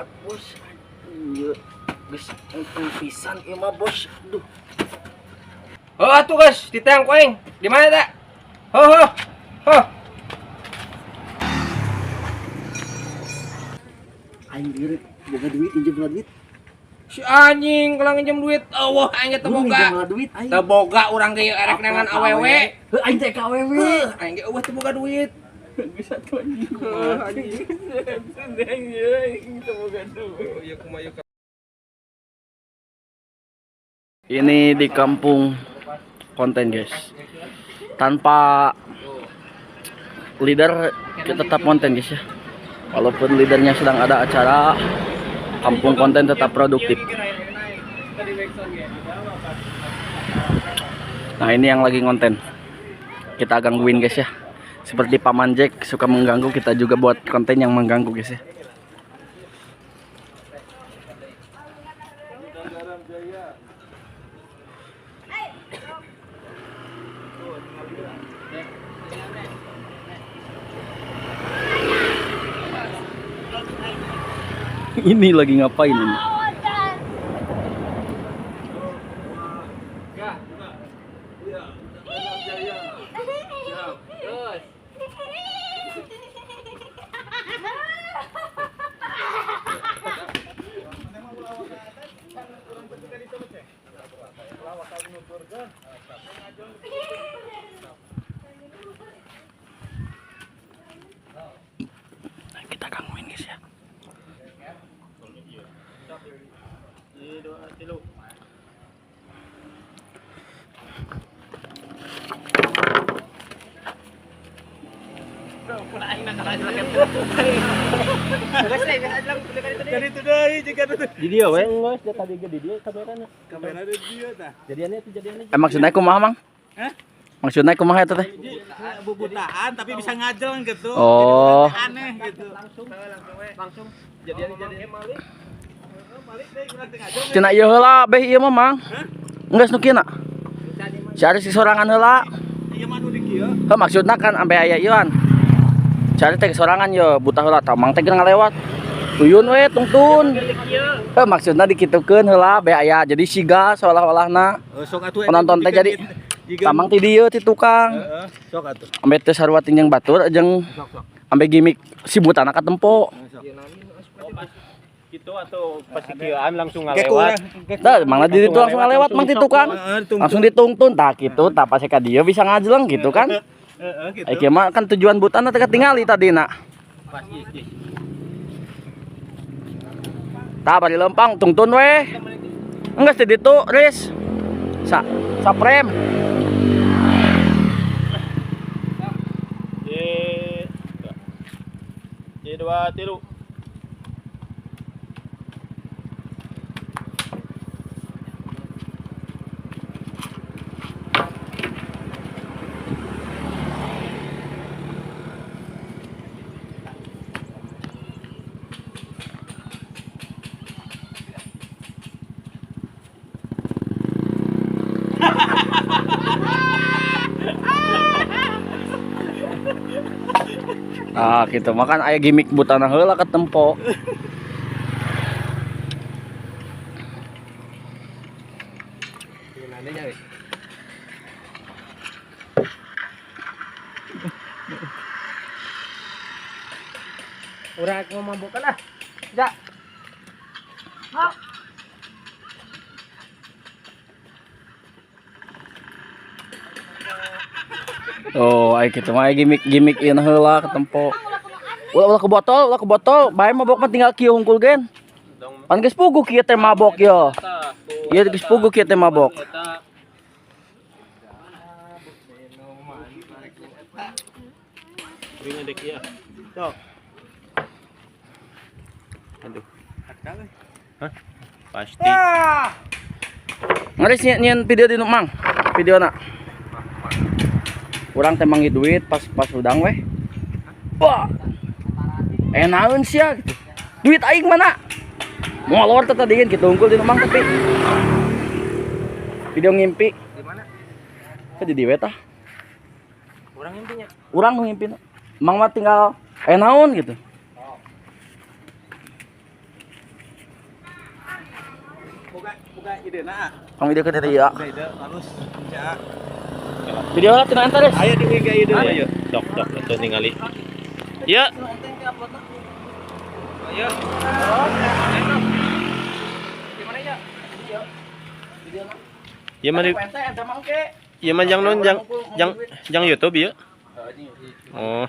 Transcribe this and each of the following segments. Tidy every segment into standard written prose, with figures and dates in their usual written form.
Kuat bos. Ieu geus engkeung pisan ieu mah bos. Aduh. Oh atuh guys, ditang ku aing. Di mana teh? Ho ho. Ho. Aing diri boga duit injem boga duit. Si anjing kalau nginjem duit, eueuh aing ge teu boga. Boga duit aing. Teu boga urang ge erek nangan awewe. Heuh aing teh ka awewe. Heuh, aing ge eueuh teu boga duit. Bisa tuh anjing. Heuh, anjing. Teu boga duit. Ieu kumaha ieu? Ini di kampung konten guys. Tanpa leader kita tetap konten guys ya. Walaupun leadernya sedang ada acara, kampung konten tetap produktif. Nah ini yang lagi konten, kita gangguin guys ya. Seperti Paman Jack suka mengganggu, kita juga buat konten yang mengganggu guys ya. Ini lagi ngapain ini? Nah, kita gangguin guys ya. Maksudnya kumaha mang? Hah? Maksudnya kumaha eta teh? Bubutaan tapi bisa ngajeng gitu. Oh. Jadi aneh gitu. Langsung jadian malik. Cenah ieu heula beh ieu mah mang. Geus nu kieu na. Si Aris sorangan heula. Ieu mah nu di kieu. Heuh maksudna kan ampe aya ieuan. Cari teh sorangan ye buta heula tah mang teh ngalewat. Tuyun we tungtun. Heuh maksudna dikitukeun heula be aya jadi siga seolah-olahna. Sok atuh Penonton teh jadi tamang ti dieu ti tukang. Heeh, sok atuh. Ambe teh sarua jeung batur jeung ambe gimmick si butana katempo. Gitu atau pasikian langsung ngalewat. Tah mangna di ditu langsung ngalewat mang ti tukang. Langsung ditungtun tah kitu tah pas ka dieu bisa ngajleng gitu kan. Heeh gitu. Ai kieu mah kan tujuan butana teh katingali tadina. Tah bari lempang tungtun we. Enggeus di ditu, Riz. Sa saprem. D 2 3. Ah gitu makan aya gimmick butana heula ketempo. Urang mau mabokan ah. Ja. Oh, ai kitu mah gimmick-gimmick ieu heula ketempo. Ulah ke botol, ulah ke botol, bae mabok mah tinggal kieu hungkul gen. Pan geus puguh kieu teh mabok yo. Ieu geus puguh kieu teh mabok. Aduh. Hah? Pasti. Ngaris nyieun video di nu mang. Videona. Urang teh manggih duit pas udang weh. Wah. Naon sia gitu. Duit aing mana? Molor teh tadi gitu unggul di mang tapi video ngimpi. Di mana? Ke di dieu we tah. Urang ngimpinya. Urang nu ngimpi. Mang mah tinggal naon gitu. Boga ide na. Kang video ke teh ya. Boga ide halus. Ya. Video lah tina ente, Des. Aya di IG ide. Ayo, dok dok atuh ningali. Ya. Ayo. Gimana ya? Ieu mah Ente ente mangke. ieu mah jang non jang jang jang YouTube ieu. Oh.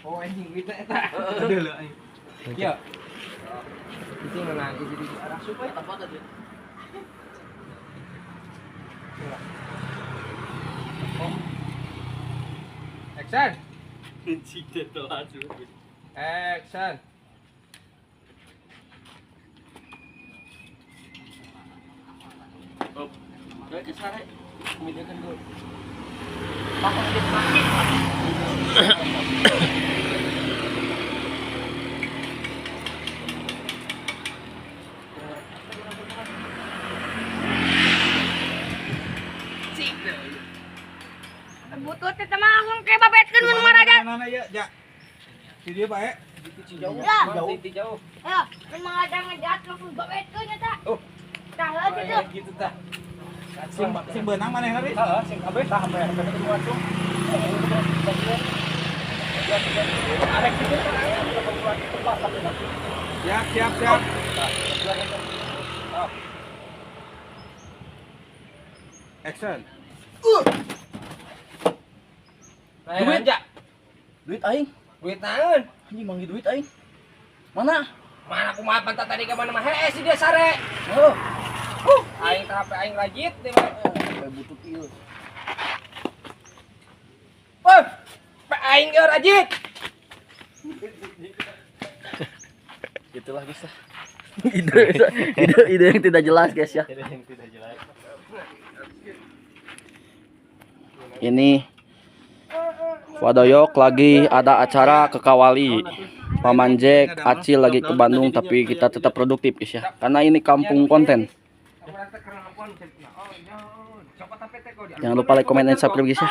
Oh anjing duitna eta. Aduh leuh aing. Ya. Itu menang jadi arah supaya Action. Action. Butut teh mah langsung ke babetkeun mun maraja. Mana ya, Ja? Si dia bae. Ya. Jauh. Jauh. Ya, mun maraja ngejat langsung babetkeun eta. Oh. Tah lah gitu. Gitu tah. Sing sing beunang manehna, Riz? Heeh, sing kabeh tah sampai ketemu langsung. Siap, siap, siap. Action. Duit ja. Duit aing. Duit naon? Anjing manggil duit aing. Mana? Mana kumaha pantat tadi ka mana mah hee si dia sare. Oh, Aing tah HP aing rajit di mana. kayak butut ieu. Wah, aing ge rajit. Gitulah guys lah. Ide yang tidak jelas guys ya. Ini Wadoyok lagi ada acara ke Kawali. Paman Jack, Acil lagi ke Bandung, tapi kita tetap produktif guys ya. Karena ini kampung konten. Jangan lupa like, comment, dan subscribe guys ya.